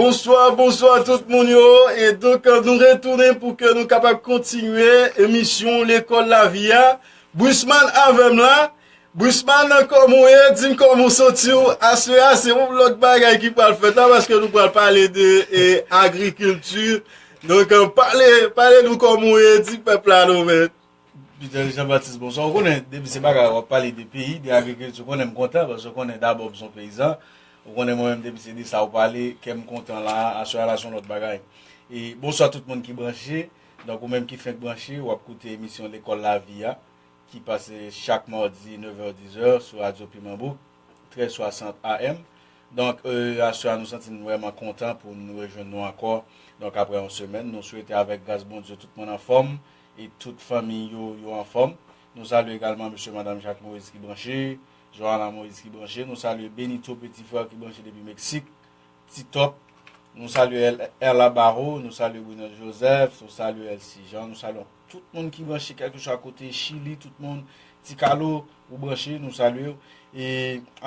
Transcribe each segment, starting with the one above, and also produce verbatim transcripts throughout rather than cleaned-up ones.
Bonswa, bonswa tout moun yo. E donk, nou retounen pou ke nou kapab kontinye emisyon Lekòl Lavi a. Brisman avè m la. Brisman, kòman w ye? Di m kòman w santi w. Aswè a, se yon lòt bagay ki pral fèt la, paske nou pral pale de, e, agrikilti. Donk, e, pale, pale nou kòman w ye, di pèp la non, men. Peter Jean Baptiste, bonswa. Ou konnen, depi se bagay, w ap pale de peyi, de agrikilti, ou konnen m kontan, paske ou konnen dabò m se yon peyizan. Ou konnen mwen menm, depi se de sa ou pale, kè m kontan la, aswè a la se yon lòt bagay. E bonswa tout moun ki branche. Donk, ou menm ki fenk branche, w ap koute emisyon Lekòl Lavi a, ki pase chak madi, nevè, dizè, sou Radyo Piman Bouk, trèz swasant A M. Donk, e, aswè a, nou santi n vrèman kontan pou nou rejwenn nou ankò. Donk, apre yon semèn, nou swete avèk gras Bondye tout moun anfòm e tout fanmi yo, yo anfòm. Nou salye egalman mesye, madanm Jacques Moïse ki branche, Johanna Moïse ki branche. Nou salye Benito, peti frè ki branche depi Meksik, Ti Top. Nou salye El-, Erla Barro, nou salye Brunel Joseph, nou salye Elsie Jean, nou salye tout moun ki branche, kèlkeswa kote, Chili, tout moun, Ti Kalo, ou branche, nou salye w. E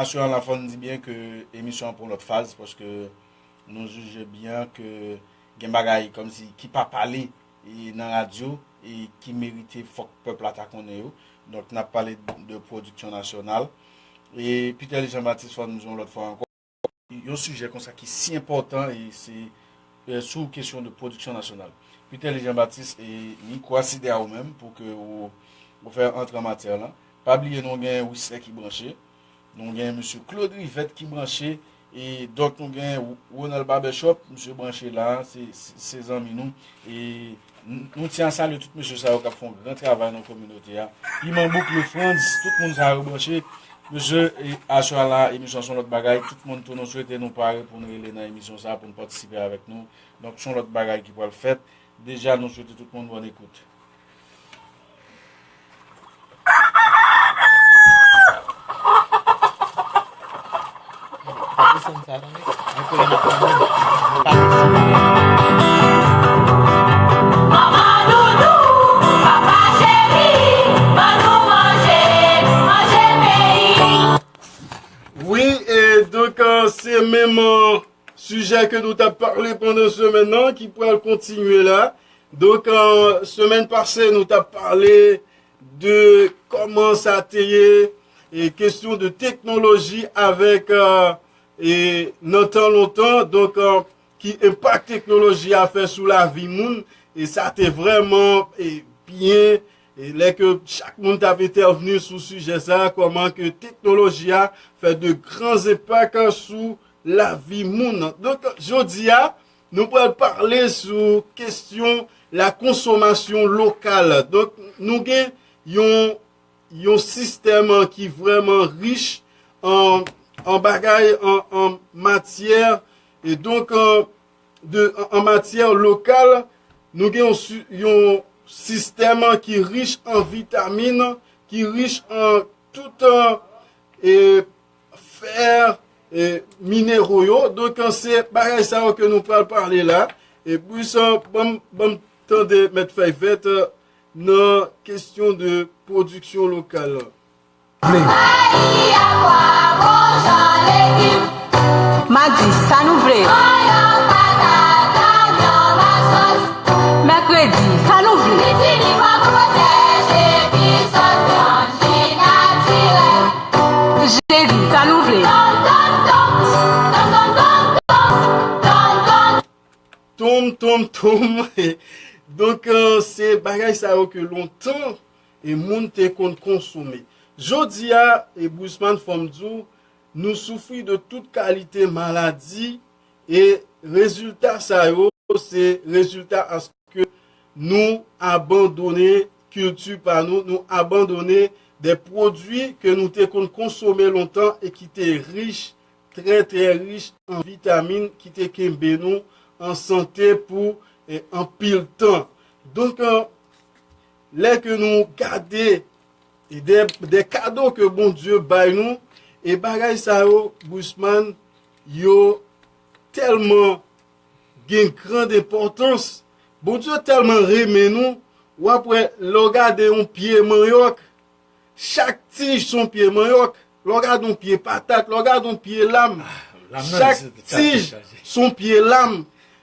aswè a la, fò n di byen ke emisyon an pran lòt faz, paske nou jije byen ke gen bagay kòmsi ki pa pale, e, nan radyo, e, ki merite fòk pèp la ta konnen yo. Donk, n ap pale de pwodiksyon nasyonal. E Peter Jean Baptiste, fò n di yon lòt fwa ankò, yon sijè konsa ki si enpòtan, e se, e, sou kesyon de pwodiksyon nasyonal. Peter Jean Baptiste, e mikwo a se de a ou menm pou ke ou, ou fè antre an matyè lan. Pa bliye nou gen Wisley ki branche, nou gen mesye Claude Rivette ki branche, e donk nou gen Ronald Barbershop, misye branche la, se, se, se zanmi nou. E n-, nou tyen a salye tout mesye sa yo k ap fè yon gran travay nan kominote a. Piman Bouk, Lefrans, tout moun sa yo branche. Mesye, e, aswè a la, emisyon se yon lòt bagay. Tout moun tou, nou swete nou pare pou n rele nan emisyon sa, pou n patisipe avèk nou. Donk, se yon lòt bagay ki pral fèt. Deja, nou swete tout moun bòn ekout. Manman doudou, papa cheri, ban nou manje, manje peyi. Wi, e donk, e, se menm, e, sijè ke nou t ap pale pandan semèn nan ki pral kontinye la. Donk, e, semèn pase, nou t ap pale de kòman sa te ye, e kesyon de teknoloji avèk, e, e nan tan lontan, donk, e, ki enpak teknoloji a fè sou lavi moun, e sa te vrèman, e, byen, e lè ke chak moun t ap entèvni sou sijè sa, kòman ke teknoloji a fè de gran enpak sou lavi moun. Donk, jodi a, nou pral pale sou kesyon la consommation locale. Donk, nou gen yon, yon sistèm, e, ki vrèman rich an, an bagay, an, an matyè. E donk, e, de, an, an matyè lokal, nou gen yon si-, yon sistèm ki rich an vitamin, ki rich an tout, e, fè, e, minero yo. Donk, se bagay sa yo ke nou pral pale la. E plis, ban m, ban m tande Mèt Fèy Vèt, e, nan kesyon de pwodiksyon lokal. Vle. Madi, sa nou vle? Mèkredi, sa nou vle? Jedi, sa nou vle? Tonm, tonm, tonm. Donk, e, se bagay sa yo ke lontan, e, moun te konn konsome. Jodi a, e, Brisman, fò m di w, nou soufri de tout kalite maladi, e rezilta sa yo, se rezilta aske nou abandone kilti pa nou, nou abandone de pwodui ke nou te konn konsome lontan e ki te rich, trè, trè rich an vitamin, ki te kenbe nou an sante pou, e, anpil tan. Donk, e, lè ke nou gade, e, de, de kado ke Bondye bay nou, e bagay sa yo, Brisman, yo tèlman gen gran enpòtans. Bondye tèlman renmen nou, w ap wè, lè w gade yon pye manyòk, chak tij se yon pye manyòk. Lè w gade yon pye patat, lè w gade yon pye lam, Chak tij se yon pye lam.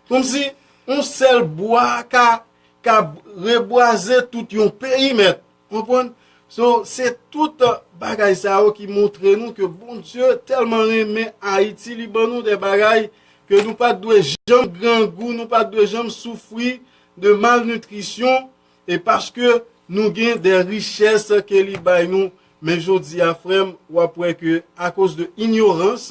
Kòmsi yon sèl bwa ka, ka rebwaze tout yon perimèt. Konprann? So, se tout bagay sa yo ki montre nou ke Bondye tèlman renmen Ayiti, li ban nou de bagay ke nou pa t dwe janm grangou, nou pa t dwe janm soufri de malnitrisyon, e paske nou gen de richès ke li bay nou. Men jodi a, frè m, w ap wè ke akoz de inyorans,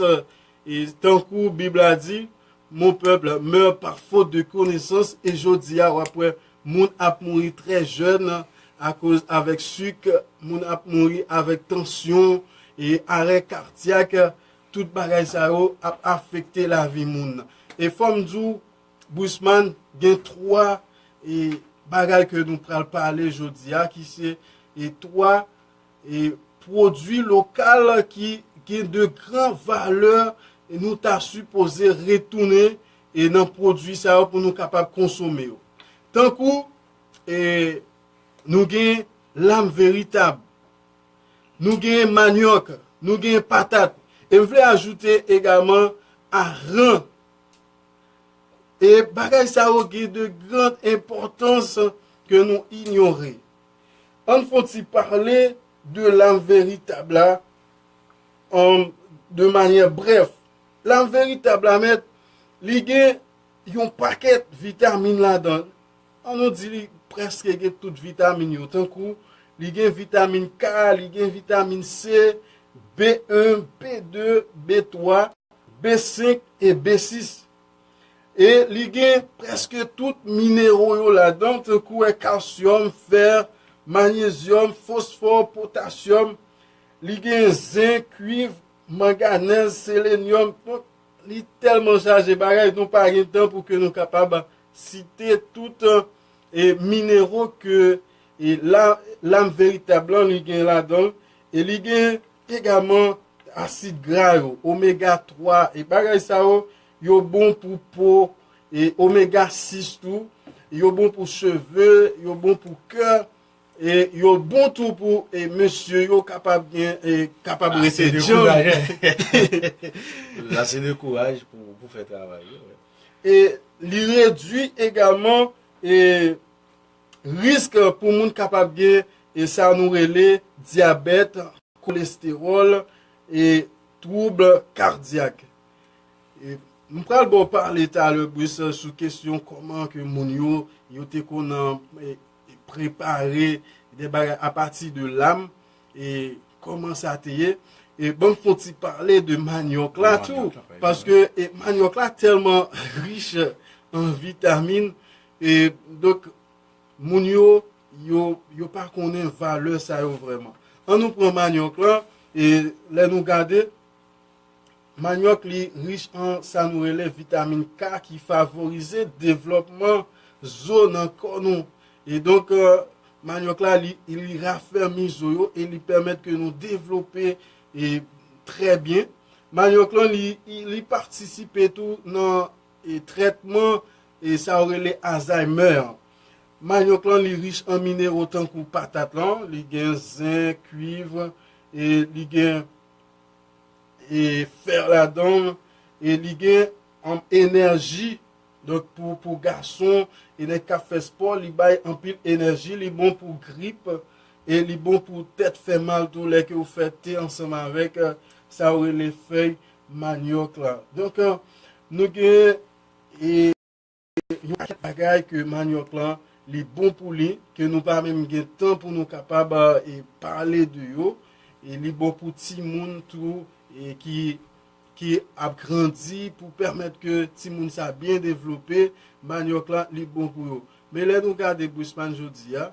e tankou Bib la di, mon peuple meurt par faute de connaissance, e jodi a, w ap wè moun ap mouri trè jèn akoz avèk sik, moun ap mouri avèk tansyon e arè kadyak, tout bagay sa yo ap afekte lavi moun. E fò m di w, Brisman, gen twa e bagay ke nou pral pale jodi a, ki se e twa e pwodui lokal ki gen de gran valè, e nou ta sipoze retounen e nan pwodui sa yo pou nou kapab konsome yo. Tankou e nou gen lam veritab, nou gen manyòk, nou gen patat. E m vle ajoute egalman aran. E bagay sa yo gen de gran enpòtans ke nou inyore. Ann fon ti pale de lam veritab la, an, de manyè brèf. Lam veritab la, mèt, li gen yon pakèt vitamin ladan l. An nou di li prèske gen tout vitamin yo, tankou li gen vitamin K, li gen vitamin C, B en, B de, B twa, B senk e B sis. E li gen prèske tout minero yo ladan, tankou wè kalsyòm, fè, manyezyòm, fosfò, potasyòm. Li gen zen, kwiv, manganèz, selenyòm. Donk, li tèlman chaje bagay, nou pa gen tan pou ke nou kapab site tout e minero ke e la, lam veritab lan li gen ladan l. E li gen egalman asid gra yo, omega twa, e bagay sa yo, yo bon pou po, e omega sis tou, yo bon pou cheve, yo bon pou kè, e yo bon tou pou e mesye yo kapab gen, e kapab rete djanm. Sa se de kouraj pou, pou fè travay yo. E li redui egalman e risk pou moun kapab gen e sa nou rele dyabèt, kolestewòl e twoub kadyak. E m pral ba w pale talè, Bris, sou kesyon kòman ke moun yo, yo te konn e, e prepare de bagay apati de lam, e kòman sa te ye. E ban m fon ti pale de manyòk la tou, paske e manyòk la tèlman rich an vitamin, e donk, moun yo, yo, yo pa konnen valè sa yo vrèman. An nou pran manyòk lan, e lè nou gade, manyòk li rich an sa nou rele vitamin K ki favorize devlòpman zo nan kò nou. E donk, e, manyòk la, li, li rafèmi zo yo e li pèmèt ke nou devlope e trè byen. Manyòk lan, li, li patisipe tou nan e trètman e sa yo rele Alzheimer an. Manyòk lan, li rich an minero tankou patat lan, li gen zen, kwiv, e li gen e fè ladan l, e li gen, um, enèji. Donk, pou, pou gason, e nèg k ap fè spò, li bay anpil enèji, li bon pou grip, e li bon pou tèt fè mal tou, lè ke ou fè te ansanm avèk, e, sa yo rele fèy manyòk la. Donk, e, nou gen, e, yon pakèt bagay ke manyòk lan, li bon pou li, ke nou pa menm gen tan pou nou kapab, e, pale de yo. E li bon pou timoun tou, e ki, ki ap grandi, pou pèmèt ke timoun sa byen devlope, manyòk lan, li bon pou yo. Men lè nou gade Brisman jodi a,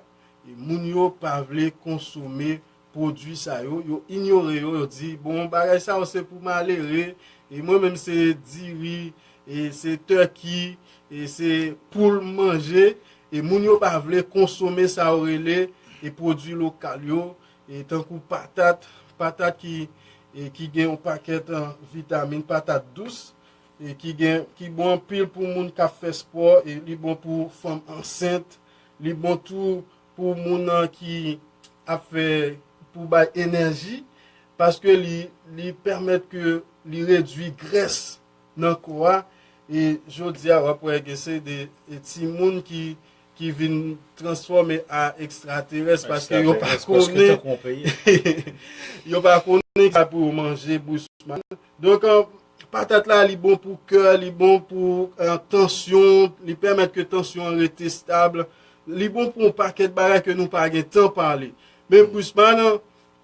e moun yo pa vle konsome pwodui sa yo, yo inyore yo, yo di, bon, bagay sa yo se pou malere, e mwen menm se diri, e se tèki, e se poul m manje, e moun yo pa vle konsome sa yo rele e pwodui lokal yo, e tankou patat, patat ki, e ki gen yon pakèt, e, vitamin, patat dous, e ki gen, ki bon anpil pou moun k ap fè spò, e li bon pou fanm ansent, li bon tou pou moun, e, ki ap fè, pou bay enèji, paske li, li pèmèt ke li redui grès nan kò a. E jodi a, w ap wè gen se de e timoun ki, ki vin transfòme a ekstraterès paske yo pa konnen, yo pa konnen sa pou yo manje, Bousman. Donk, eh, patat la, li bon pou kè, li bon pou eh, tansyon, li pèmèt ke tansyon an rete stab, li bon pou yon pakèt bagay ke nou pa gen tan pale. Men Bousman,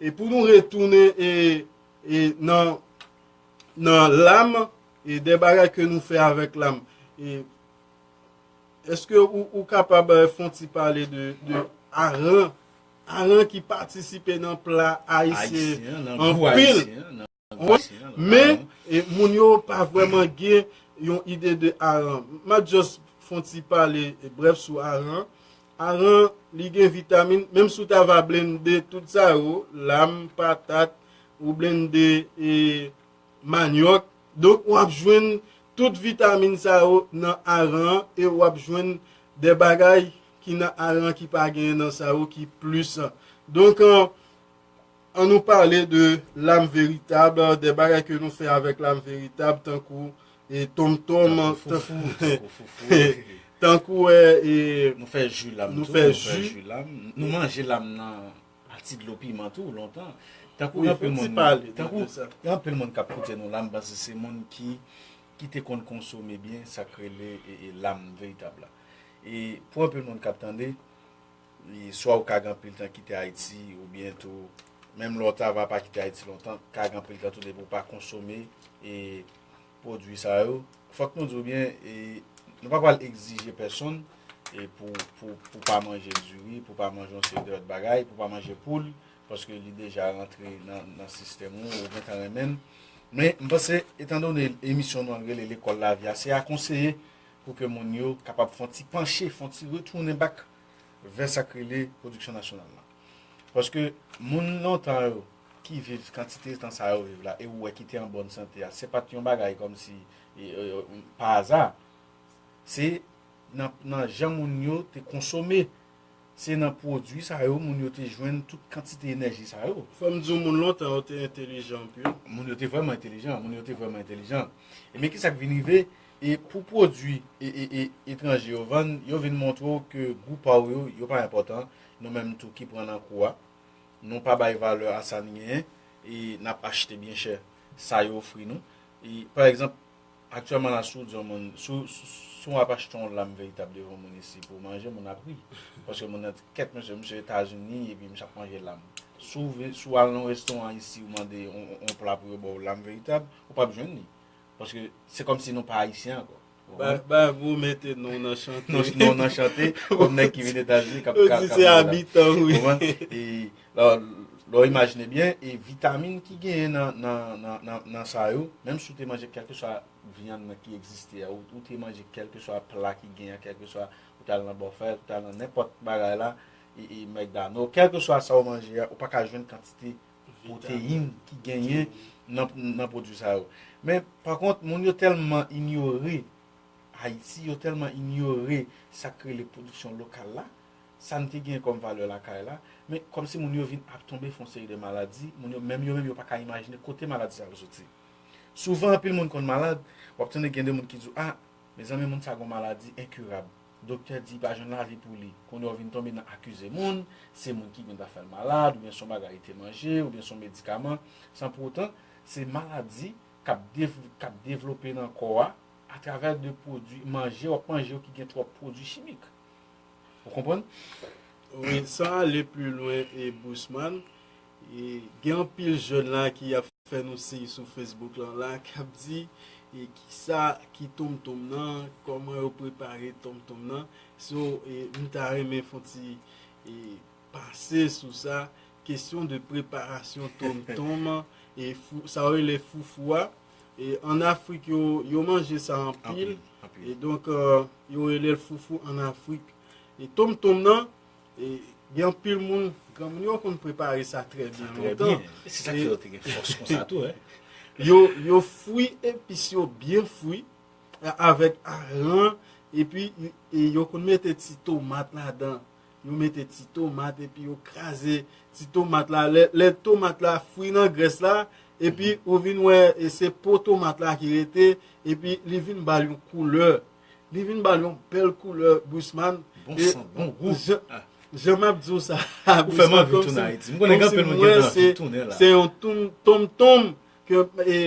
e pou nou retounen e, e nan, nan lam, e de bagay ke nou fè avèk lam. E èske ou, ou kapab eh, fè yon ti pale de, de aran, aran ki patisipe nan pla ayisyen anpil. Men e, moun yo pa vrèman gen yon ide de aran. M ap just fè yon ti pale e, brèf sou aran. Aran, li gen vitamin, menm si w ta va blende tout sa yo, lam, patat, ou blende e, manyòk. Donk, w ap jwenn tout vitamin sa yo nan aran an e w ap jwenn de bagay ki nan aran ki pa genyen nan sa yo ki plis. Donk, eh, an nou pale de lam veritab, de bagay ke nou fè avèk lam veritab, tankou e tonmtonm, tankou, tankou eh, e nou fè ji lam, nou fè ji lam, nou manje lam nan pati dlo piman tou lontan. Tankou gen anpil moun, tankou gen anpil moun k ap koute nou la, m panse se moun ki, ki te konn konsome byen sa k rele e, e, lam veritab la. E pou anpil moun k ap tande, e swa ou ka gen anpil tan kite Ayiti, oubyen tou, menm lè w ta va pa kite Ayiti lontan, ka gen anpil tan tou depi w pa konsome e pwodui sa yo. Fòk nou di w byen, e, nou pa pral egzije pèsonn e pou, pou, pou pa manje diri, pou pa manje yon seri de lòt bagay, pou pa manje poul, paske li deja rantre nan, nan sistèm ou, ou gentan renmen l. Men, m panse, etandone emisyon nou an rele Lekòl Lavi a, se akonseye pou ke moun yo kapab fè yon ti panche, fè yon ti retounen back vè sa k rele pwodiksyon nasyonal la. Paske moun lontan yo ki viv kantite tan sa yo viv la, e ou wè ki te an bòn sante a, se pa t yon bagay kòmsi e, e, e, pa aza. Se nan, nan jan moun yo te konsome, se nan pwodui sa yo moun yo te jwenn tout kantite enèji sa yo. Fò m di w, moun lontan yo te entelijan anpil. Moun yo te vrèman entelijan, moun yo te vrèman entelijan. E men ki sa k vin rive, e pou pwodui e, e, e, etranje yo vann, yo vin montre w ke gou pa w yo, yo pa enpòtan, nou menm tou ki pran nan kou a, nou pa bay valè a sa n genyen, e n ap achte byen chè sa yo ofri nou. E, pa egzanp, aktyèlman la, si w di yon moun, si w, si w ap achte yon lam veritab devan moun isi pou w manje, moun ap ri. Paske moun nan di, "Kèt, mesye, misye Etazini, epi misye ap manje lam." Si w, si w al nan yon restoran isi, ou mande yon, yon, yon pla pou yo ba w lam veritab, ou p ap jwenn li. Paske se kòmsi nou pa ayisyen ankò. Ba, ba, ou mete non nan chante. Non, non nan chante, kòm nèg ki vin Etazini, k ap, yo di se abitan, wi. Konprann? E lè, lè w imajine byen, e vitamin ki genyen nan, nan, nan, nan, nan sa yo, menm si w te manje kèlkeswa vyann nan ki egziste a, ou, ou te manje kèlkeswa pla ki genyen, kèlkeswa ou t al nan bòfèt, ou t al nan nenpòt bagay la, e, e McDonald, kèlkeswa sa w manje a, ou pa ka jwenn kantite pwoteyin ki genyen nan, nan pwodui sa yo. Men, pa kont, moun yo tèlman inyore Ayiti, yo tèlman inyore sa k rele pwodiksyon lokal la, sa n te gen kòm valè lakay la, men kòmsi moun yo vin ap tonbe fè yon seri de maladi, moun yo, menm yo menm yo pa ka imajine kote maladi sa yo soti. Souvan, anpil moun konn malad, w ap tande gen de moun ki di w, "A, mezanmi, moun sa gon maladi enkirab. Doktè di pa jwenn lavi pou li." Kounye a w vin tonbe nan akize moun, se moun ki vin ta fè l malad, oubyen se yon bagay li te manje, oubyen se yon medikaman. San pou otan, se maladi k ap dev-, k ap devlope nan kò a atravè de pwodui, manje, w ap manje yo ki gen twòp pwodui chimik. Ou konprann? Wi, san ale pli lwen, e Bousman, e gen anpil jèn la ki ap fè nou siy sou Facebook lan la, k ap di, e kisa ki tonmtonm nan, kòman yo prepare tonmtonm nan. So, e, m ta renmen fè yon ti, e, pase sou sa, kesyon de preparasyon tonmtonm, e fou, sa yo rele foufou a. E ann Afrik, yo, yo manje sa anpil. Anpil, anpil. E donk, e, yo rele l foufou ann Afrik. E tonmtonm nan, e gen anpil moun, granmoun yo konn prepare sa trè byen lontan. Trè byen. E se sa k fè yo te gen fòs konsa tou, en. Yo, yo fri epis yo byen fri, a-, avèk aran, epi e yo konn mete ti tomat ladan. Yo mete ti tomat epi yo kraze ti tomat la. Lè, lè tomat la fri nan grès la, epi ou vin wè e se po tomat la ki rete, epi li vin ba l yon koulè. Li vin ba l yon bèl koulè, Bruce Man. Bon e san, bon gou. Jan, jan m ap di w sa, Ou fè m anvi tounen Ayiti. M konnen gen anpil moun ki gen anvi tounen la. Se yon tonm tonm ke e,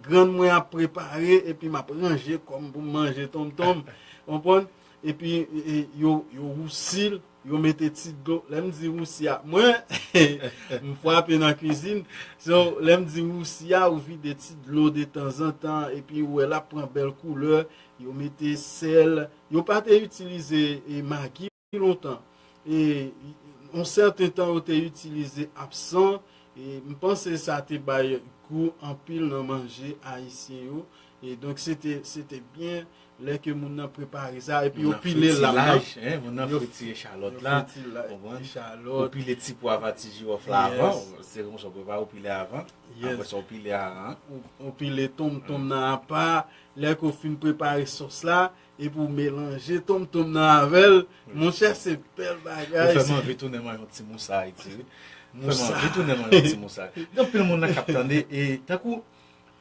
grann mwen ap prepare, epi m ap ranje kò m pou m manje tonm tonm. Konprann? Epi e, yo, yo wousi l, yo mete ti dlo. Lè m di wousi a, mwen, m frape nan kwizin. So, lè m di wousi a, ou vide ti dlo de tanzantan, epi ou wè l ap pran bèl koulè, yo mete sèl. Yo pa te itilize e, magi lontan. E, yon sèten tan, yo te itilize absan. E, m panse sa te bay gou anpil nan manje ayisyen yo. E donk, se te, se te byen lè ke moun nan prepare sa. Epi yo pile lam nan. Moun nan fritye echalòt la. Yo konprann? Ou pile ti pwa ti jiwòf la avan. Se konsa ou prepare, ou pile avan. Apre sa, ou pile a. Ou, ou pile tonm tonm nan apa. Lè ke w fin prepare sòs la, epi w melanje tonm tonm nan avè l, monchè, se bèl bagay. Ou fè m anvi tounen manje yon ti mousa Ayiti, wi. Ou fè m anvi tounen manje yon ti mousa. Gen anpil moun nan k ap tande, e tankou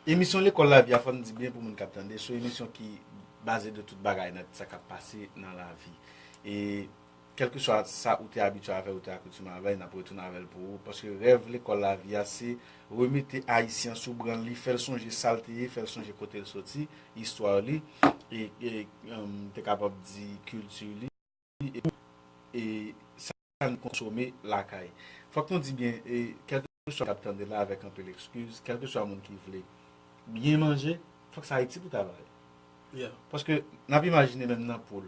emisyon Lekòl Lavi a, fò n di byen pou moun k ap tande, se yon emisyon ki baze de tout bagay nan sa k ap pase nan lavi. E kèlkeswa sa ou te abitye avè l, ou te akitime avè l, n ap retounen avè l pou ou. Paske rèv Lekòl Lavi a, se remete Ayisyen an sou brann li, fè l sonje sa l te ye, fè l sonje kote l soti, istwa li, e, e, um, te kapab di kilti li, e, e sa n konsome lakay. Fòk nou di byen, e, kèlkeswa k ap tande la avèk anpil ekskiz, kèlkeswa moun ki vle byen manje, fòk se Ayiti pou ta bay. Paske n ap imajine menm nan poul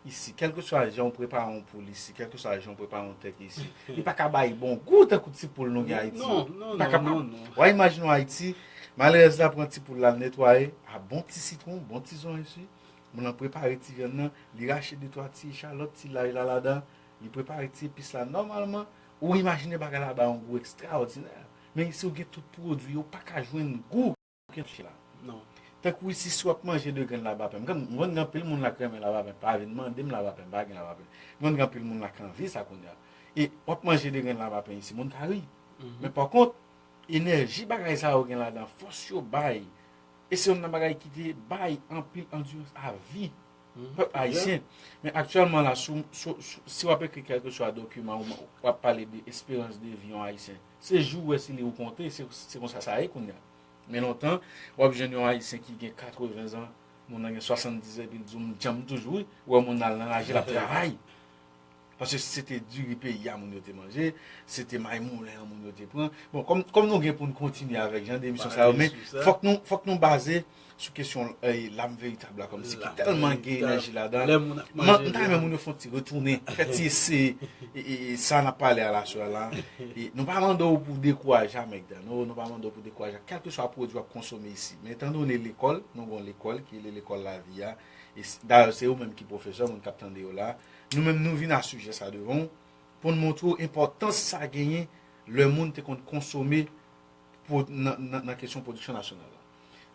isi, kèlkeswa jan w prepare yon poul isi, kèlkeswa jan w prepare yon tèt isi, li pa ka bay bon gou tankou ti poul nou gen Ayiti yo. Li pa kapab. W a imajine w Ayiti, malerèz la pran ti poul la, l netwaye, a bon ti sitwon, bon ti zonyon isi, moun nan prepare ti vyann nan, li rache de twa ti echalòt, ti lay la ladan, li prepare ti epis la nòmalman, ou imajine bagay la bay yon gou ekstraòdinè. Men isi w gen tout pwodui, ou pa ka jwenn gou. Okenn chè la. Non. Tankou isi, si w ap manje de grenn labapen, m konn, m konn gen anpil moun la k renmen labapen, pa vin mande m labapen, m pa gen labapen. M konn gen anpil moun la k anvi sa kounye a. E w ap manje de grenn labapen isi, moun ka ri. Men pa kont, enèji bagay sa yo gen ladan, fòs yo bay, e se youn nan bagay ki te bay anpil andirans a vi pèp ayisyen. Men aktyèlman la, sou, sou, sou, si w ap ekri kèlkeswa dokiman, ou, w ap pale de esperans de vi yon ayisyen, se jou w wè si li ou konte, se, se konsa sa ye kounye a. Men lontan, w ap jwenn yon ayisyen ki gen katreven zan, moun nan gen swasanndiz zan, epi l di w, "M djanm toujou wi." Ou wè moun nan al nan raje, l ap travay. Paske se te diri peyi a moun yo te manje, se te maymoulen an moun yo te pran. Bon, kòm, kòm nou gen pou n kontinye avèk jan de emisyon sa yo, men fòk nou, fòk nou baze sou kesyon, eh, lam veritab la, kòmsi ki tèlman gen enèji ladan. M ta renmen moun yo fè yon ti retounen, fè ti eseye, e, e, e sa n ap pale a la swa la. E nou pa mande w pou dekouraje a McDonald, nou pa mande w pou dekouraje a kèlkeswa pwodui w ap konsome isi. Men etandone lekòl, nou gen yon lekòl ki rele Lekòl Lavi a. E s-, dayè, se ou menm ki pwofesè, moun k ap tande yo la. Nou menm, nou vin a sijè sa devan w, pou n montre w enpòtans sa genyen lè moun te konn konsome pwo-, nan, nan, nan kesyon pwodiksyon nasyonal la.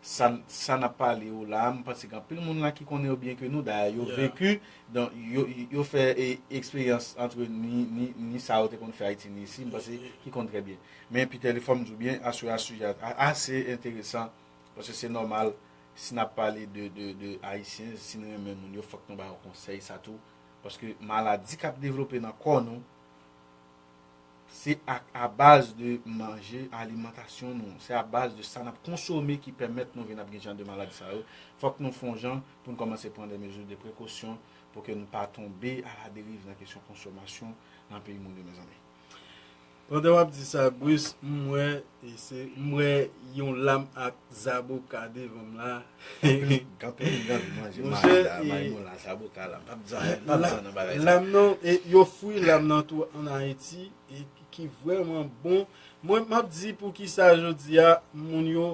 Sa, sa n ap pale yo la, m panse gen anpil moun la ki konnen yo byen ke nou, dayè, yo veki, donk, yo, yo fè e, eksperyans antre ni, ni, ni sa yo te konn fè Ayiti, ni isi, m panse ki konn trè byen. Men Peter, fò m di w byen, aswè a sijè a ase enteresan, paske se nòmal, si n ap pale de, de, de Ayisyen, si n renmen moun yo, fòk nou ba yo konsèy sa tou. Paske maladi k ap devlope nan kò nou, se a, a baz de manje, alimantasyon nou, se a baz de sa n ap konsome ki pèmèt nou vin ap gen jan de maladi sa yo. Fòk nou fè yon jan pou n kòmanse pran de mezi de prekosyon pou ke nou pa tonbe a la deriv nan kesyon konsomasyon nan peyi moun yo, mezanmi. Pandan w ap di sa, Bruce, m wè, e se, m wè yon lam ak zaboka devan m la. Kanpe m, kanpe m, manje mayi la, mayi moun la, zaboka la. M p ap di anyen, m p ap di anyen nan bagay sa. Lam nan, e yo fri lam nan tou ann Ayiti, e ki, ki vrèman bon. Mwen, m ap di poukisa jodi a, moun yo,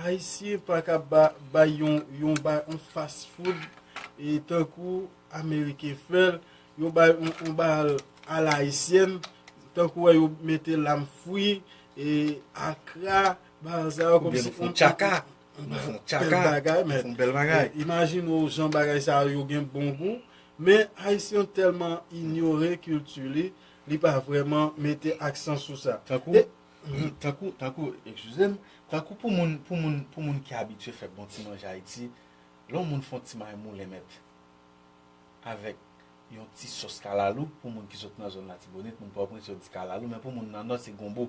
Ayisyen pa ka ba, bay yon, yon, bay yon fast food, e tankou Ameriken fè l, yo bay yon, yon bagay alayisyèn, tankou wè yo mete lam fri, e akra, bagay sa yo kòmsi yon, yon, yon bèl bagay, men. Imajine w jan bagay sa yo gen bon gou, men Ayisyen tèlman inyore kilti li, li pa vrèman mete aksan sou sa. Tankou? E, Tankou, tankou, eskize m, tankou pou moun, pou moun, pou moun ki abitye fè bon ti manje Ayiti, lè yon moun fè yon ti mayi moulen mèt, avèk yon ti sòs kalalou, pou moun ki sot nan zòn Latibonit, moun Pòtoprens yo di kalalou, men pou moun nan Nò se gonbo.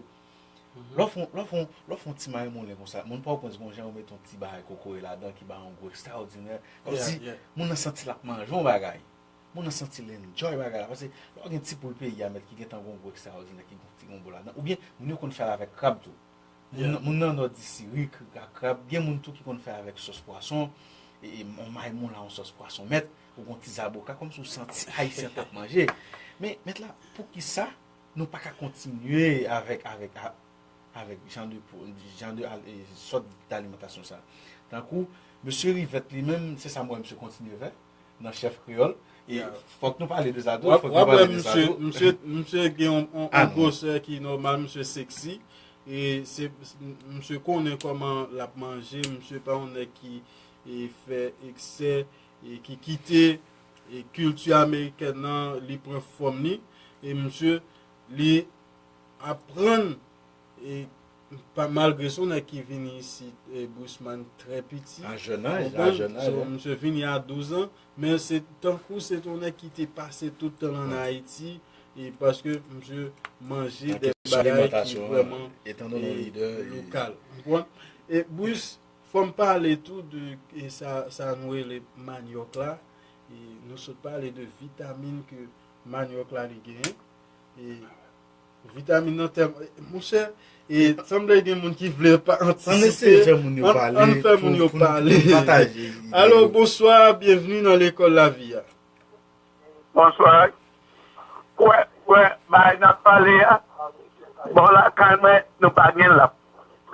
Lè w fè yon, lè w fè yon, lè w fè yon ti mayi moulen konsa, moun Pòtoprens gon jan yo mete yon ti bagay kokoye ladan ki ba yon gou ekstraòdinè. Kòmsi moun nan santi l ap manje yon bagay. Moun nan santi l enjoy bagay la. Paske lè w gen ti poul peyi a mèt ki gentan gon gou ekstraòdinè ki gon ti gonbo ladan. Oubyen moun yo konn fè l avèk krab tou. Moun nan, moun nan Nò di sirik ak krab. Gen moun tou ki konn fè avèk sòs pwason. E, e yon mayi moulen a yon sòs pwason mèt. Ou gon ti zaboka kòmsi w santi Ayisyen t ap manje. Men mèt la, poukisa nou pa ka kontinye avèk, avèk, a- avèk jan de, jan de, e, sòt dalimantasyon sa. Tankou, mesye Rivèt li menm, se sa m wè misye kontinye fè nan chèf kreyòl. E fòk nou pale de sa tou, fòk nou pale de sa tou. Misye, misye gen yon, yon, yon gwosè ki nòmal, misye seksi. E se, misye konnen kòman l ap manje, misye pa yon nèg ki, e, fè eksè, e ki kite, e, kilti amerikèn nan, li pran fòm li. E misye, li aprann, e pa, malgre se yon nèg ki vini isit, e, Bousman, trè piti, a jèn aj, a jèn aj, misye vini a douz an, men se tankou se te yon nèg ki te pase tout tan l ann Ayiti, e paske misye manje de bagay ki vrèman, e, lokal. Ou konprann? E Bous, fò m pale tou de, e, sa, sa nou rele manyòk la. E nou sot pale de vitamin ke manyòk la li genyen. E vitamin nan tèlman, monchè, e sanble gen moun ki vle pa antisipe. Ann eseye fè moun yo pale. Ann fè moun yo pale. Alo, bonswa, byenvni nan lekòl lavi a. Bonswa. Kwè, kwè, bagay n ap pale a, bò lakay mwen, nou pa gen lap.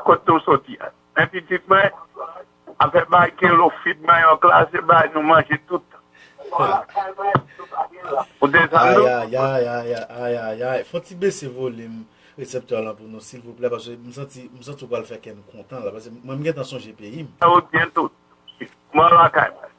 Kot nou soti a. Men pitit mwen, afè bay kelo fid manyòk la, se bay nou manje tout. Ou desann tou? Ayayay, ayayay, ayayay. Fò ti bese volim reseptè lan pou nou, silvouplè, paske m santi, m santi w pral fè kè n kontan la, paske mwen m gentan sonje peyi m. Sa ou byen tou. Mwen lakay mwen.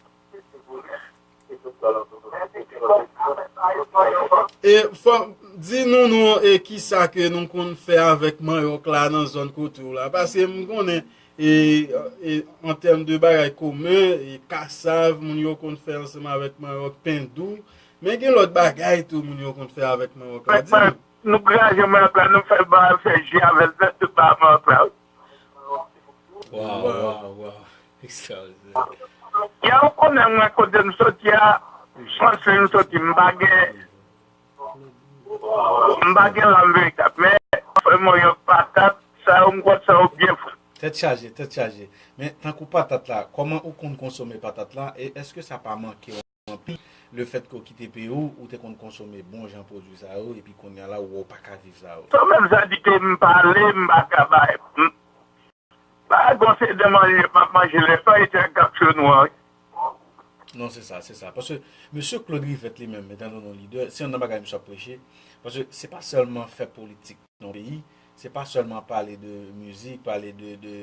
E fò, di nou non, e kisa ke nou konn fè avèk manyòk la nan zòn kote w la? Paske m konnen, e, e an tèm de bagay komen, e kasav, moun yo konn fè ansanm avèk manyòk, pen dou. Men gen lòt bagay tou moun yo konn fè avèk manyòk la. Di nou. Nou graje manyòk la, nou fè ba, fè ji avè l, tout ba manyòk la. Waw, waw, waw. Ekstraòdinè. Ya ou konnen mwen kote m soti a, Fransli m soti, m pa gen, m pa gen lam veritab, men fè mwen yon patat, sa yo m kwè sa yo byen fre. Tèt chaje, tèt chaje. Men tankou patat la, kòman ou konn konsome patat la, e èske sa pa manke w anpil, lefètke w kite peyi w, ou te konn konsome bon jan pwodui sa yo, epi kounye a la, ou wè w pa ka viv sa yo? Sa menm sa di ke m pale, m pa ka bay. M, pa gon se de manje, m ap manje lè fèy, se ak gap cho nwa, wi. Non, se sa, se sa. Paske mesye Claude Rivette li menm, etan donn yon lidè, se youn nan bagay misye ap preche. Paske se pa sèlman fè politik nan peyi, se pa sèlman pale de mizik, pale de, de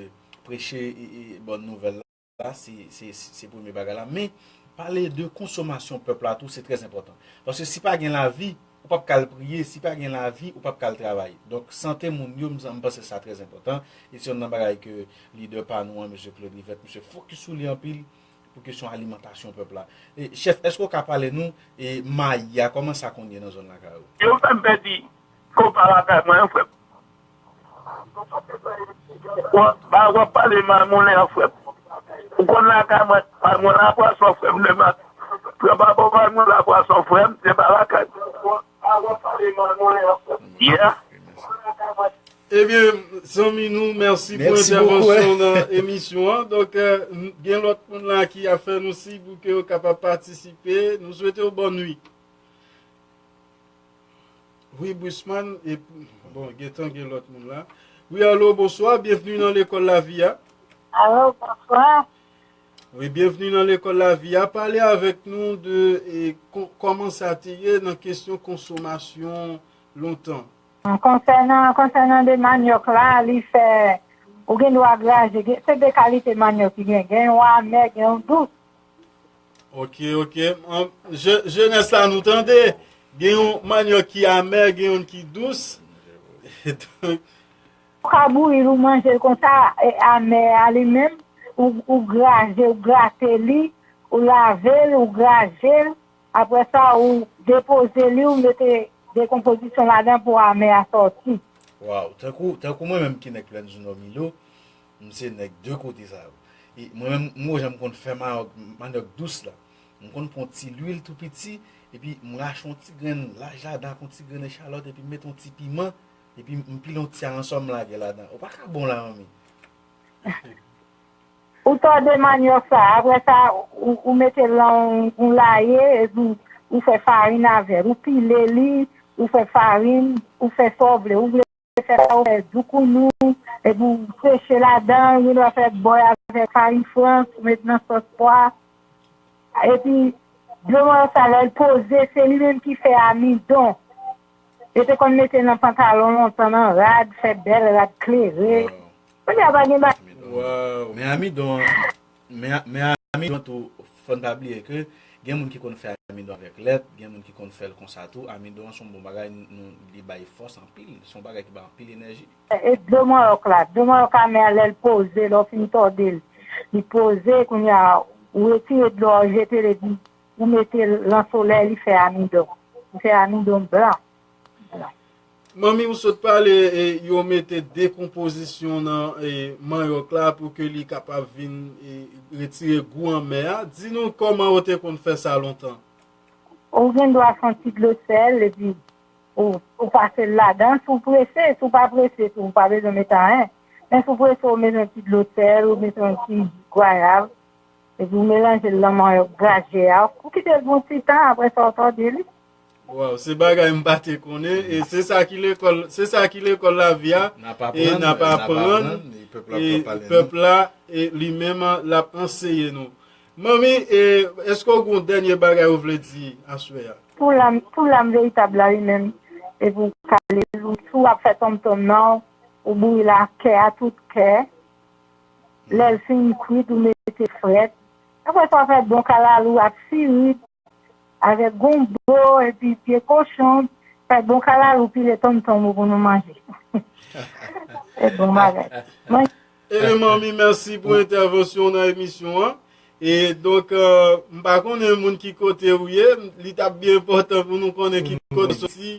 preche e, e, bòn nouvèl la, se, se, se premye bagay la. Men, pale de konsomasyon pèp la tou, se trè enpòtan. Paske si pa gen lavi, ou p ap ka al priye, si pa gen lavi, ou p ap ka al travay. Donk, sante moun yo, m, m panse sa trè enpòtan. E se youn nan bagay ke lidè pa nou an, mesye Claude Rivette, misye fokis sou li anpil pou kesyon alimantasyon pèp la. E, chèf, èske w ka pale nou, e, mayi a, kòman sa konn ye nan zòn lakay ou? Yo fè m pèdi konpa lakay mwen, frè m. W ap, ba, w ap pale mal moulen an, frè m. Ou konn lakay mwen, pa mwen la pwason, frè m, demen. Frè m, pa bon, pa mwen la pwason, frè m, se pa lakay mwen. Yeah. Ebyen, zanmi nou, mèsi pou entèvansyon w nan emisyon an. Donk, e, n, gen lòt moun la ki ap fè nou siy pou ke yo kapab patisipe. Nou swete w bòn nuit. Wi, Brisman, e, bon, gentan gen lòt moun la. Wi, alo, bonswa, byenvni nan lekòl lavi a. Alo, bonswa. Wi, byenvni nan lekòl lavi a. Pale avèk nou de, e, kò-, kòman sa te ye nan kesyon konsomasyon lontan. Konsènan, konsènan de manyòk la, li fè, ou gen dwa graje, gen, se de kalite manyòk ki gen, gen yo amè, gen yo dous. Ok, ok. An, je-, jenès la, nou tande. Gen yon manyòk ki amè, gen yon ki dous. Donk, Ou ka bouyi l, ou manje l konsa, e, amè a li menm, ou, ou graje, ou grate li, ou lave l, ou graje l, apre sa, ou depoze li, ou mete dekonpozisyon ladan pou amè a sòti. Waw, tankou, tankou mwen menm ki nèg Lorenzo Milo, m se nèg de kote sa yo. E mwen menm, mwen jan m konn fè manyòk, manyòk dous la. M konn pran yon ti lwil tou piti, epi m rache yon ti grenn laj ladan ak yon ti grenn echalòt, epi m mete yon ti piman, epi m pile yon ti aransò m lage ladan. Ou pa ka bon la, manmi. Ou tòde manyòk sa, apre sa, ou, ou mete l nan yon, yon laye, epi ou, ou fè farin avè l. Ou pile li, ou fè farin, ou fè sa w vle. Ou vle fè sa, ou fè doukounou, epi ou seche ladan, ou gen dwa fè bòy avèk farin frans, ou met nan sòs pwa. Epi, dlo manyòk sa, lè l poze, se li menm ki fè amidon. Yo te konn mete nan pantalon lontan, nan rad, fè bèl rad klere. Kounye a pa gen bagay. Waw. Men amidon an, men, men amidon tou, fò n pa bliye ke gen moun ki konn fè amidon avèk lèt, gen moun ki konn fè l konsa tou. Amidon an se yon bon bagay, nou, li bay fòs anpil, se yon bagay ki bay anpil enèji. E dlo manyòk la, dlo manyòk amè a, lè l poze, lè w fin tòde l, li poze, kounye a, ou retire dlo a, ou jete l, epi ou mete l nan solèy, li fè amidon. Li fè amidon blan. Manmi, ou sot pale, e, yo mete dekonpozisyon nan, e, manyòk la pou ke li kapab vin, e, retire gou anmè a. Di nou kòman yo te konn fè sa lontan? Ou gen dwa fè yon ti dlo sèl, epi ou, ou pase l ladan. Si w prese, si w pa prese tou, ou pa bezwen mete anyen. Men si w prese, ou mete yon ti dlo sèl, ou mete yon ti gwayav, epi ou melanje l nan manyòk graje a. Ou kite l pou yon ti tan, apre sa, ou tòde li. Waw, se bagay m pa te konnen. E se sa ki lekòl, se sa ki lekòl lavi a. N ap aprann, E n ap n ap aprann. aprann, e pèp la E pral pale nou. Pèp la, e li menm, l ap anseye nou. Manmi, e èske w gen yon dènye bagay ou vle di aswè a? Pou lanm, pou lanm veritab la li menm, epi w kale l, ou, si w ap fè tonmtonm nan, ou bouyi l ak kè a, tout kè. Lè l fin kwit, ou mete frèt. Apre sa, w fè bon kalalou ak sirit, avèk gonbo, epi pye kochon, fè bon kalalou, pile tonmtonm ou pou nou manje. Se bon bagay. Mwen Ebyen, manmi, mèsi pou entèvansyon w nan emisyon an. E donk, euh, m pa konnen moun ki kote ou ye, li t ap byen enpòtan pou nou konnen ki kote w soti.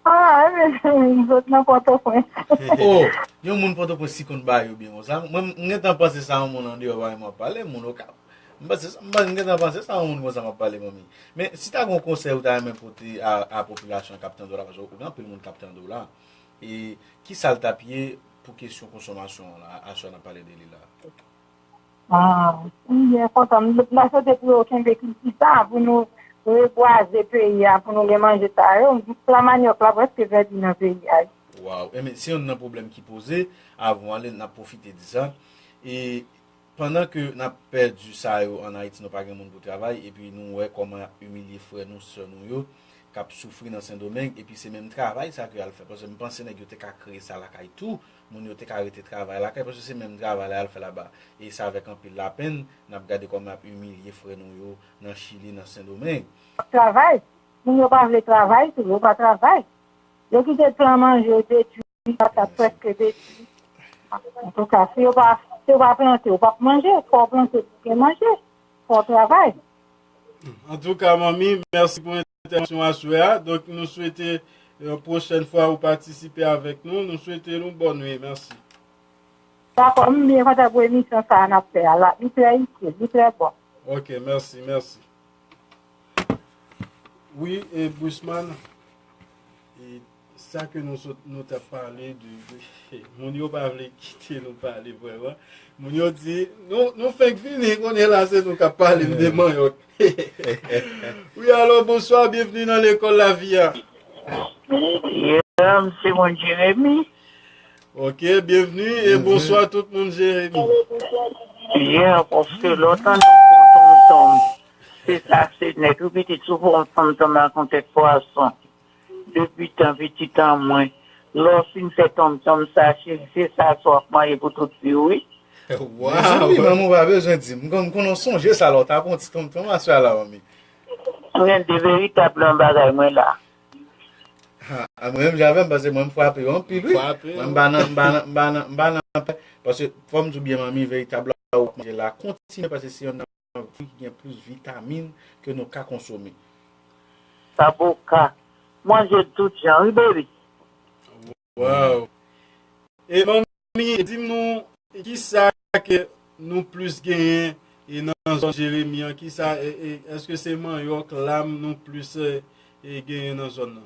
Ah, ebyen, m sot nan Pòtoprens. Oh, yon moun Pòtoprens ki konn ba yo byen konsa. Mwen, m gentan panse sa yon moun andeyò pa m ap pale, moun Okap. M panse sa, m gentan panse sa yon moun konsa m ap pale, manmi. Men, si ta gen yon konsèy ou ta renmen pote a, a popilasyon k ap tande w la, paske ou gen anpil moun k ap tande w la. E ki sa l t ap ye pou kesyon konsomasyon an la, aswè n ap pale de li la? Ah, m byen kontan. M ta swete pou yo kenbe kilti sa, pou nou rebwaze peyi a, pou nou gen manje sa yo. Pla manyòk la prèske pèdi nan peyi a. Waw. Ebyen, se youn nan pwoblèm ki poze. Avan w ale, n ap pwofite di sa. E pandan ke n ap pèdi sa yo ann Ayiti, nou pa gen moun pou travay, epi nou wè kòman y ap imilye frè nou, sè nou yo, k ap soufri nan Sendomeng, epi se menm travay sa ke y al fè. Paske m panse nèg yo te ka kreye sa lakay tou, moun yo te ka rete travay lakay, paske se menm travay la y al fè laba. E se avèk anpil lapenn, n ap gade kòman y ap imilye frè nou yo nan Chili, nan Sendomeng. Travay. Moun yo pa vle travay tou, yo pa travay. Yo kite plan manje yo detwi, patat prèske detwi. Antouka, si yo pa, si yo pa plante, yo p ap manje. Fò w plante pou w gen manje. Fò w travay. Antouka, manmi, mèsi pou entèvansyon aswè a. Donk, nou swete, euh, pwochèn fwa ou patisipe avèk nou. Nou swete nou bòn nwi. Mèsi. Dakò, m byen kontan pou emisyon sa a n ap fè a la. Li trè itil, li trè bon. Ok, mèsi, mèsi. Wi, e Busman, e sa ke nou sot, nou t ap pale de, de moun yo pa vle kite nou pale vrèman. Moun yo di, nou, nou fenk vini, kounye la se nou k ap pale m de manyòk. Wi, alò, bonswa, byenvni nan lekòl lavi a. Yeah, m se moun Jeremi. Ok, byenvni e bonswa tout moun Jeremi. Yeah, paske lè w tande yon tonmtonm, se sa se nèt wi pitit, sou fòm tonmtonm ak yon tèt pwason. Depi tan pitit an mwen, lè w fin fè tonmtonm sa, cheri, se sa sa w ap manje pou tout vi w wi. Mezanmi, manman w pa bezwen di m. M konn, m konn sonje sa lè w t ap pran ti tonmtonm aswè a la, manmi. Mwen de veritab nan bagay mwen la. Ha, mwen menm, Javè, m panse mwen m frape yo anpil, wi. Frape yo. Mwen m pa nan, m pa nan, m pa nan, m pa nan pè. Paske, fò m di w byen, manmi, veritab la, w ap manje la, kontinye, paske se yonn nan vi ki gen plis vitamin ke nou ka konsome. Saboka. Manje tout jan, wi, baby. Wow. E manmi, di m nou, kisa ke nou plis genyen e nan zòn Jeremi an? Kisa, e, e, èske se manyòk, lam nou plis e, e genyen nan zòn nan?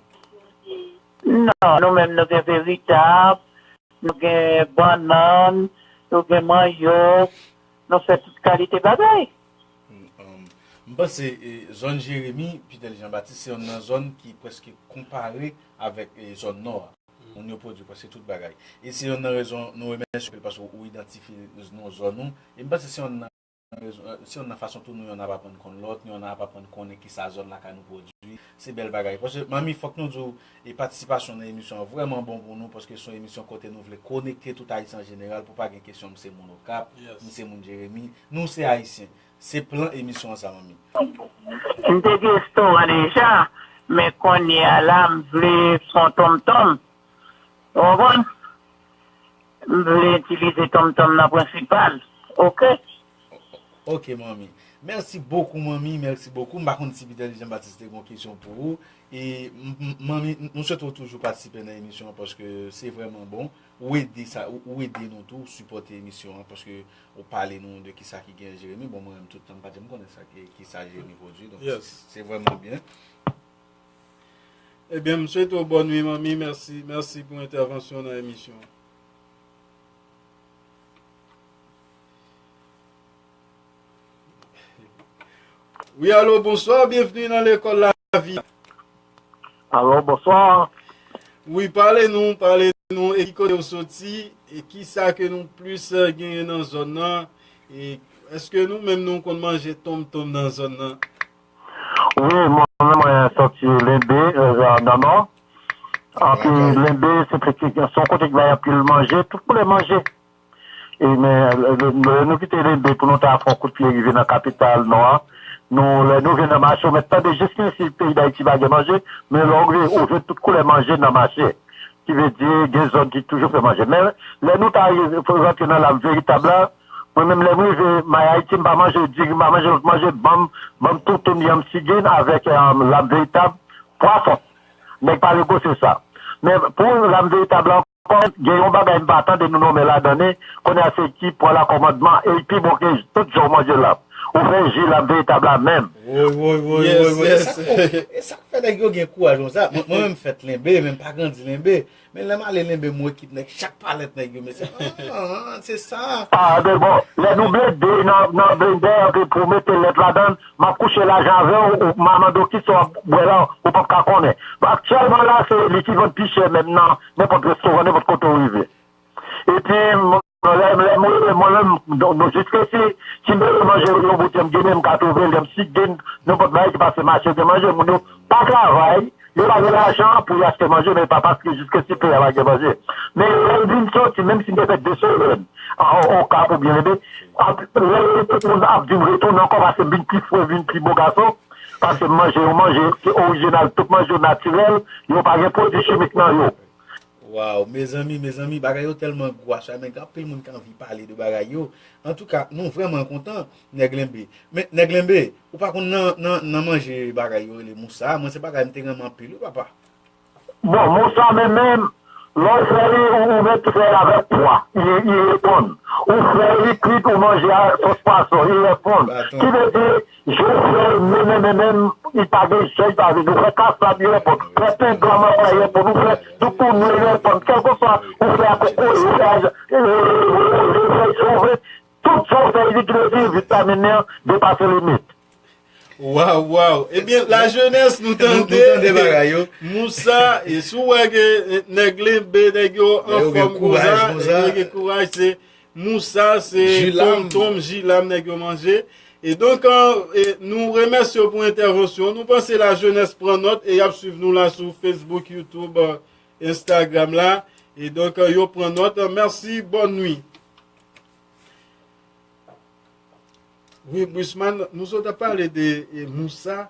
Non, nou menm nou gen veritab, nou gen bannann, nou gen manyòk, nou fè tout kalite bagay. Mm, um, m panse e, zòn Jeremi, Pitèl Jean Baptiste, se yonn nan zòn ki prèske konpare avèk e, zòn nò a. Moun yo pwodui prèske tout bagay. E se yonn nan rezon nou remèsye w anpil paske ou idantifye nou zòn nou. E m panse se yonn nan rezon, se yonn nan fason tou nou yonn ap aprann konn lòt, nou yonn ap aprann konnen kisa zòn lakay nou pwodui. Se bèl bagay. Paske, manmi, fòk nou di w, e patisipasyon nan emisyon an vrèman bon pou nou, paske se yon emisyon kote nou vle konekte tout Ayisyen an jeneral, pou pa gen kesyon m se moun Okap, m se moun Jeremi. Nou se Ayisyen. Se plan emisyon an sa, manmi. M te gen estoran deja, men kounye a la, m vle fè yon tonmtonm. Ou konprann? M vle itilize tonmtonm nan prensipal. Oke? Ok, manmi. Mèsi bokou, manmi. Mèsi bokou. M pa konn si Pitèl Jean Baptiste te gen yon kesyon pou ou. E, m- m- manmi, m- m swete w toujou patisipe nan emisyon an paske se vrèman bon. Ou ede sa, ou, ou ede nou tou, ou sipòte emisyon an paske ou pale nou de kisa ki gen Jeremi. Bon, mwen menm, tout tan, m pa janm konnen sa ki, kisa Jeremi pwodui. Donk, se, se vrèman byen. Ebyen, m swete w bòn nwi, manmi. Mèsi, mèsi pou entèvansyon nan emisyon an. Wi, alo, bonswa, byenvni nan lekòl lavi. Alo, bonswa. Wi, pale nou, pale nou, e ki kote w soti, e kisa ke nou plis eh, genyen nan zòn nan, e èske nou menm nou konn manje tonmtonm nan zòn nan? Wi, mwen menm mwen soti Lenbe, eh, nan Nò. Anpi Lenbe, se yon kote ki bay anpil manje, tout koulè manje. E men, lè, lè, lè nou kite Lenbe pou nou ta fè yon kout pye rive nan kapital nou an, nou, lè nou vin nan mache, ou mèt tande jis konsi peyi Dayiti pa gen manje, men lè w rive, ou jwenn tout koulè manje nan mache. Ki vle di, gen zòn ki toujou fè manje. Men, lè nou ta rive, rantre nan lam veritab la, mwen menm, lè m rive May Ayiti, m pa manje diri, m pa manje lòt manje, ban m, ban m toutoun yanm sigin avèk eh, lam veritab, pwason. Nèg pa negosye sa. Men, pou lam veritab la, Kòm gen yon bagay m pa tande nou nonmen ladan li, kounye a se ki pran la kòmandman, e pi bon ke tout jan w manje la. Ou fè ji la veritab la menm. Woy, woy, woy, woy, woy. E sa k fè, e sa k fè nèg yo gen kouraj konsa. Mwen, mwen menm m fèt Lenbe, men m pa grandi Lenbe. Men lè m ale Lenbe, m wè ekip nèg, chak palèt nèg yo, mesye. Ah, se sa. Ah, men bon, lè nou blende nan, nan blendè, epi pou mete lèt ladan l, m ap kouche lajan avè w, ou m a mande w kisa w ap bwè la, ou p ap ka konnen. Aktyèlman la, se li ki vann pi chè menm nan nenpòt restoran, nenpòt kote w rive. Epi, m- lè, lè m rive, mwen menm, nou, nou jiskesi, si m bezwen manje yon bout yanm ginen, m ka twouve l, yanm sigin, nenpòt bagay ki pase mache, gen manje, moun yo pa travay, yo pa gen lajan pou y achte manje, men pa paske jiskesi peyi a pa gen manje. Men lè m vin soti, menm si m te fè de semèn, an Okap oubyen Lenbe, ap- lè tout moun ap di m retounen ankò, paske m vin pi fre, vin pi bo gason, paske m manje yon manje ki orijinal, tout manje yo natirèl, yo pa gen pwodui chimik nan yo. Waw, mezanmi, mezanmi, bagay yo tèlman gou aswè a, men gen anpil moun ki anvi pale de bagay yo. Antouka, nou vrèman kontan, Nèg Lenbe. Men, Nèg Lenbe, ou pa konn nan, nan, nan manje bagay yo rele mousa, mwen se bagay m te renmen anpil, wi, papa. Bon, mousa, men menm, lè w fè li, ou, ou mèt fè l avèk pwa, li, li reponn. Ou fè li kwit, ou manje a sòs pwason, li reponn. Ki vle di, je w fè l, men, men, men, men, li pa gen jan, li pa vin. Ou fè kasab, li reponn. Fè pen blan, manman, li reponn. Ou fè doukounye, li reponn. Kèlkeswa, ou fè a kokoye, ou fè a, ou fè sa w vle. Tout sa w fè, li vin vitamin nan depase limit. Waw, waw. Ebyen, lajenès, nou tande, nou tande bagay yo. Mousa, e si w wè ke, e, nèg Lenbe, nèg yo anfòm konsa, yo gen kouraj, se mousa, se tonmtonm, ji lam nèg yo manje. E donk, e, e, nou remèsye w pou entèvansyon. Nou panse lajenès pran nòt e y ap swiv nou la sou Facebook, YouTube, e, Instagram la. E donk, e, yo pran nòt. Mèsi, bòn nwi. Wi, Bushman, nou sot ap pale de e, mousa.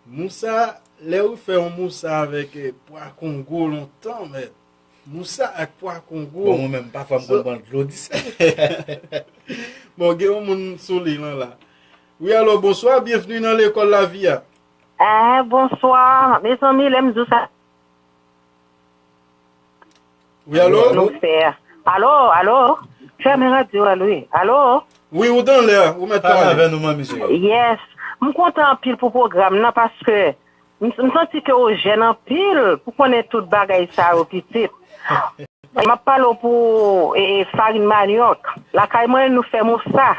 Mousa, lè ou fè yon mousa avèk eh, pwa kongo lontan, mèt. Mousa ak pwa kongo. Bon, mwen menm, pafwa m konn pran dlo di sa. Bon, gen yon moun sou liy lan la. Wi, alo, bonswa, byenvni nan lekòl lavi a. Ah, bonswa, mezanmi, lè m di w sa. Wi, alo? Nou fè. Alo, alo? Fèmen radyo a, wi. Alo? Wi, ou dan lè, ou mèt pale. Pale avè nou, manmi cheri. Yes. M kontan anpil pou pwogram nan paske m, m santi ke w jèn anpil pou konnen tout bagay sa yo pitit. M ap pale w pou e, e, farin manyòk. Lakay mwen, nou fè mousa.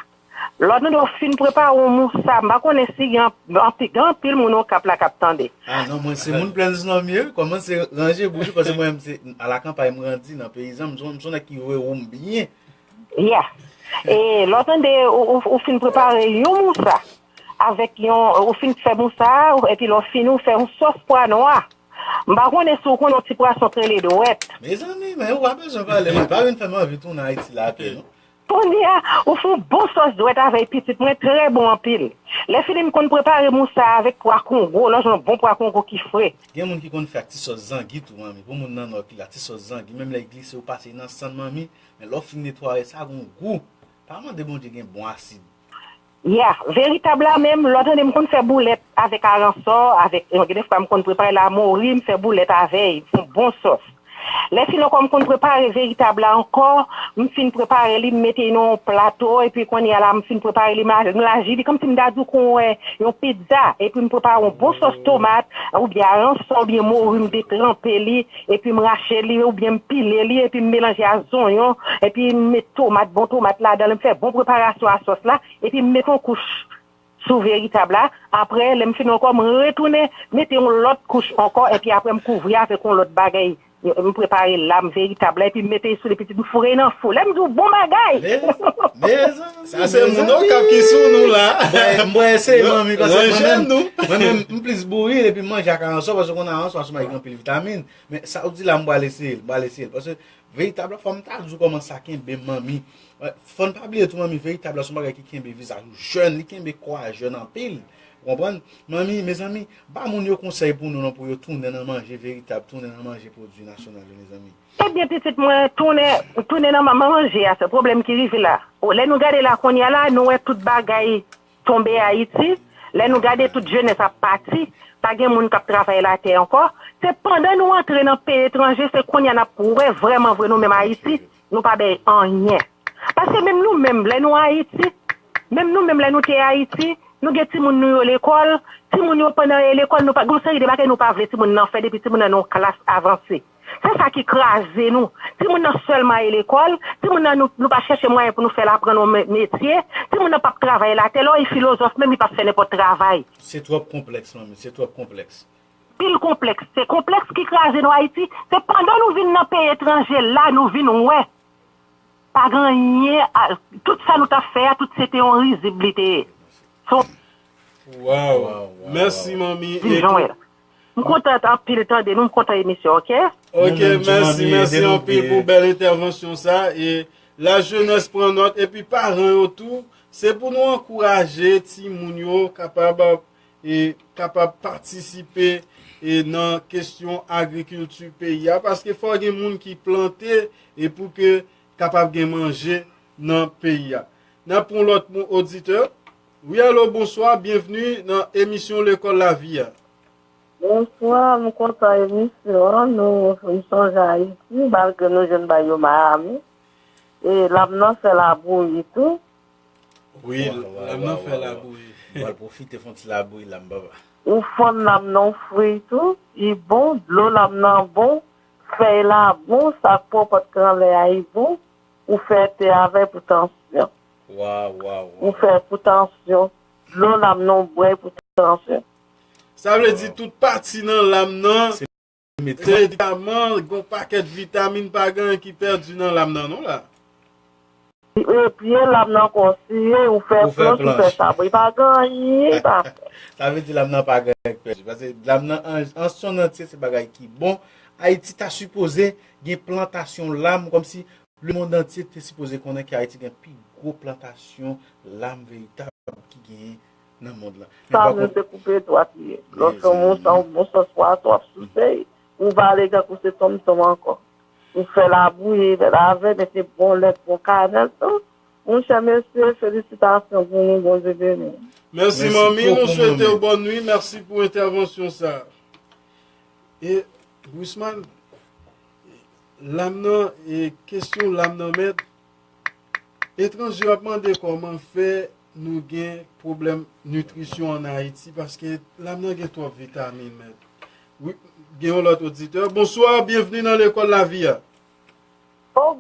Lòt nou, nou fin prepare yon mousa. M pa konnen si gen anpi- gen anpil moun Okap la k ap tande. Ah non, mwen se moun Plains non m ye, wi. Kòmanse ranje bouch ou, paske mwen menm se alakanpay m grandi, nan peyizan, m se yon- m se yon nèg ki vwe wou m byen. Ya. E lè w tande ou, ou, ou fin prepare yon mousa avèk yon, ou fin fè mousa a, epi lè w fini ou fè yon sòs pwa nwa. M pa konnen si w konnen yon ti pwason k rele dwèt. Mezanmi, men ou pa bezwen pale, mwen pa vin fè m anvi tounen Ayiti la tou non. Kounye a, ou fè yon bon sòs dwèt avè l pitit mwen, trè bon anpil. Lè fini m konn prepare mousa a avèk pwa kongo, lè w jwenn yon bon pwa kongo ki fre. Gen moun ki konn fè ak ti sòs zangi tou manmi, pou moun nan Nò ki la, ti sòs zangi, menm lè l glise ou pase nan sann manmi, men lè w fin netwaye sa gon gou. Pa mande Bondye gen bon asid. Ya, veritab la menm, lè w tande m konn fè boulèt avèk aransò, avèk, gen de fwa m konn prepare l a mori, m fè boulèt avè l, fè yon bon sòs. Lè fini ankò m konn prepare veritab la ankò, m fin prepare li, m mete l nan yon plato, epi kounye a la m fin prepare li, m la- m laji li, kòmsi m ta di w kon wè yon pizza, epi m prepare yon bon sòs tomat, oubyen aransò, oubyen mori, m detranpe li, epi m rache li, oubyen m pile li, epi m melanje a zonyon, epi m met tomat, bon tomat ladan l, m fè bon preparasyon a sòs la, epi m met yon kouch sou veritab la. Apre, lè m fini ankò, m retounen mete yon lòt kouch ankò, epi apre m kouvri avèk yon lòt bagay. M prepare lam veritab la, epi m mete l sou li pitit, m foure nan fou. Lè m di w bon bagay! Sa se moun Okap ki sou nou la. M pral eseye manmi, paske mwen menm, mwen menm, m plis bouri l epi m manje ak aransò, paske w konn aransò a sou manje gen anpil vitamin. Men sa w di la, m pral eseye l, m pral eseye l. Paske veritab la, fò m ta di w kòman sa kenbe m, manmi. Fò n pa bliye tou, manmi, veritab la se yon bagay ki kenbe vizaj ou jèn, li kenbe kò a jèn anpil. Ou konprann? Manmi, mezanmi, ba moun yo konsèy pou nou non, pou yo tounen nan manje veritab, tounen nan manje pwodui nasyonal yo, mezanmi. Ebyen, pitit mwen, tounen, tounen nan ma- manje a, se pwoblèm ki rive la. O, lè nou gade la kounye a la, nou wè tout bagay tonbe Ayiti, lè nou gade tout jenès ap pati, pa gen moun k ap travay latè ankò, se pandan nou antre nan peyi etranje, se kounye a n ap wè vrèman vre nou menm Ayiti, nou pa bay anyen. Paske menm nou menm, lè nou Ayiti, menm nou menm lè nou te Ayiti, nou gen timoun nou yo lekòl, timoun yo pandan yo lekòl, nou pa, gen yon seri de bagay nou pa vle timoun nan fè depi timoun nan nan yon klas avanse. Se sa ki kraze nou. Timoun nan sèlman ale lekòl, timoun nan nou, nou pa chèche mwayen pou nou fè l aprann yon me- metye, timoun nan p ap travay latè, lè w wè filozòf menm li p ap fè nenpòt travay. Se twòp konplèks, manmi, se twòp konplèks. Pil konplèks. Se konplèks ki kraze nou Ayiti. Se pandan nou vin nan peyi etranje la nou vin wè. Pa gen anyen, tout sa nou t ap fè a, tout se te yon rizib li te ye. Se yon. Waw. Mèsi manmi. Vin jan w ye la. M kontan anpil tande nou, m kontan emisyon, oke? Oke, mèsi, mèsi anpil pou bèl entèvansyon sa. E lajenès pran nòt, epi paran yo tou, se pou nou ankouraje timoun yo kapab, e, kapab patisipe e nan kesyon agrikilti peyi a, paske fò gen moun ki plante e pou ke kapab gen manje nan peyi a. N ap pran lòt oditè. Wi, alo, bonswa, byenvni nan emisyon Lekòl Lavi a. Bonswa, m kontan emisyon an. Nou, m sonje Ayiti, malgre nou jwenn bay yo Miami. E lam nan fè labouyi tou. Wi, lam nan fè labouyi. M pral pwofite fè yon ti labouyi lam, papa. Ou fann lam nan, ou fri tou, li bon, dlo lam nan bon, fèy la bon, sa k pwòpòt k anlè a li bon, ou fè te avè l pou tansyon. Waw, waw, waw. Ou fè pou tansyon. Dlo lam nan ou bwè pou tansyon. Sa vle di tout pati nan lam nan se medikaman, gon pakèt vitamin, pa gen anyen ki pèdi nan lam nan non la. E pye lam nan konsiye, ou fè planch, ou fè sabri, pa gen anyen pa fè. Sa vle di lam nan pa gen anyen ki pèdi. Paske lam nan an, an son antye se bagay ki bon. Ayiti ta sipoze gen plantasyon lam kòmsi Lemonn antye te sipoze konnen ke Ayiti gen pi gwo plantasyon lam veritab ki genyen Sa menm se koupe dwat li ye. Lòt yon moun sa yon bon sans pou atò ap souse, ou vale tankou se tonmtonm ankò. Ou fè labouyi, fè lavè, mete bon lèt, bon kanèl tou. Monchè mesye, felisitasyon pou nou, Bondye beni nou. Mèsi manmi, nou swete w bòn nwi, mèsi pou entèvansyon sa. E Wisman, lam nan, e kesyon lam nan mèt, etranje ap mande kòman fè nou gen pwoblèm nitrisyon an Ayiti paske lam nan gen twòp vitamin mèt. Wi, gen yon lòt oditè. Bonswa, byenvni nan lekòl lavi a. Oh,